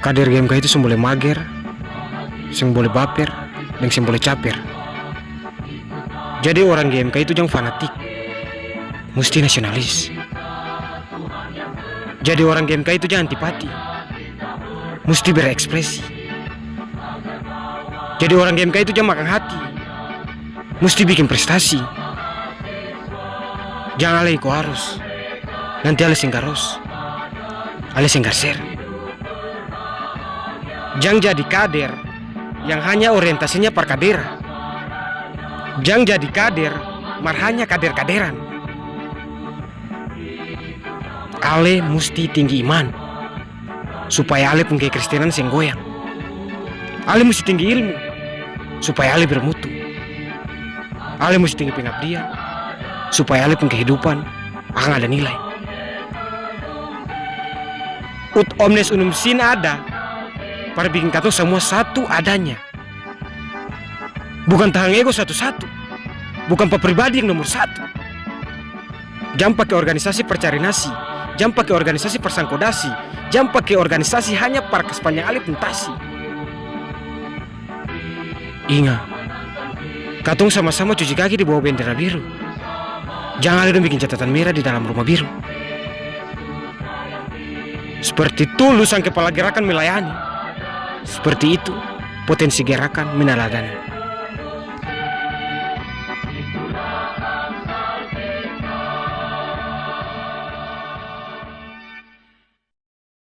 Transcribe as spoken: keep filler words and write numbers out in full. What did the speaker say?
Kader G M K itu seng boleh mager, seng boleh baper, deng seng boleh caper. Jadi orang G M K itu jang fanatik, musti nasionalis. Jadi orang G M K itu jang antipati, musti berekspresi. Jadi orang G M K itu jang makang hati, musti biking prestasi. Jang ale iko arus, nanti ale seng garos, ale seng garser. Jang jadi kader yang hanya orientasinya par kadera. Jang jadi kader mar hanya kader-kaderan. Ale musti tinggi iman, supaya ale pung kekristenan seng goyang. Ale musti tinggi ilmu, supaya ale bermutu. Ale musti tinggi pengabdian, supaya ale pung kehidupan akang ada nilai. Ut omnes unum sin ada par biking katong samua satu adanya. Bukan tahang ego satu-satu, bukan pa pribadi yang nomor satu. Jang pake organisasi par cari nasi, jang pake organisasi par sangkodasi, jang pake organisasi hanya par kas panjang ale pung tasi. Inga, katong sama-sama cuci kaki di bawa bendera biru. Jang ada dong biking catatan mera di dalam rumah biru. Seperti Tulus sang kepala gerakan melayani, seperti itu potensi gerakan meneladani.